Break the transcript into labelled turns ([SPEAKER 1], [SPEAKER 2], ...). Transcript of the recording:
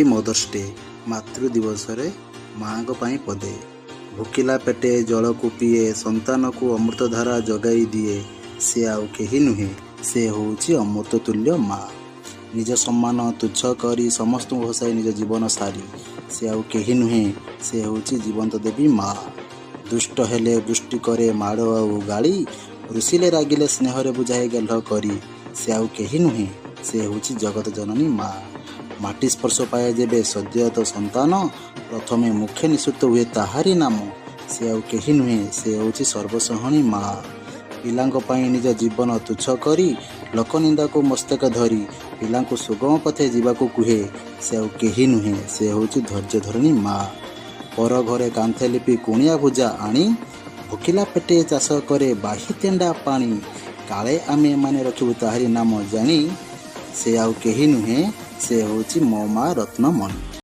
[SPEAKER 1] Mother's day, ମାତୃ ଦିବସରେ ମାଆଙ୍କ ପାଇଁ ପଦେ। ଭୋକିଲା ପେଟେ ଜଳକୁ ପିଏ, ସନ୍ତାନକୁ ଅମୃତଧାରା ଯୋଗାଇ ଦିଏ, ସେ ଆଉ କେହି ନୁହେଁ, ସେ ହେଉଛି ଅମୃତତୁଲ୍ୟ ମା। ନିଜ ସମ୍ମାନ ତୁଚ୍ଛ କରି ସମସ୍ତଙ୍କୁ ହସାଇ ନିଜ ଜୀବନ ସାରି, ସେ ଆଉ କେହି ନୁହେଁ, ସେ ହେଉଛି ଜୀବନ୍ତ ଦେବୀ ମା। ଦୁଷ୍ଟ ହେଲେ ବୃଷ୍ଟି କରେ ମାଡ଼ ଆଉ ଗାଳି, ରୁଷିଲେ ରାଗିଲେ ସ୍ନେହରେ ବୁଝାଏ ଗେହ୍ଲ କରି, ସେ ଆଉ କେହି ନୁହେଁ, ସେ ହେଉଛି ଜଗତ ଜନନୀ ମା। ମାଟି ସ୍ପର୍ଶ ପାଏ ଯେବେ ସଦ୍ୟଜାତ ସନ୍ତାନ, ପ୍ରଥମେ ମୁଖେ ନିଃସୃତ ହୁଏ ତାହାରି ନାମ, ସେ ଆଉ କେହି ନୁହେଁ, ସେ ହେଉଛି ସର୍ବସହଣୀ ମା। ପିଲାଙ୍କ ପାଇଁ ନିଜ ଜୀବନ ତୁଚ୍ଛ କରି, ଲୋକନିନ୍ଦାକୁ ମସ୍ତକ ଧରି ପିଲାଙ୍କୁ ସୁଗମ ପଥେ ଯିବାକୁ କୁହେ, ସେ ଆଉ କେହି ନୁହେଁ, ସେ ହେଉଛି ଧୈର୍ଯ୍ୟ ଧରଣୀ ମା। ପର ଘରେ କାନ୍ଥେ ଲିପି କୁଣିଆ ଭୁଜା ଆଣି, ଭୋକିଲା ପେଟେ ଚାଷ କରେ ବାହି ତେଣ୍ଡା ପାଣି, କାଳେ ଆମେ ମାନେ ରଖିବୁ ତାହାରି ନାମ ଜାଣି, ସେ ଆଉ କେହି ନୁହେଁ, ସେ ହେଉଛି ମୋ ମା ରତ୍ନମଣି।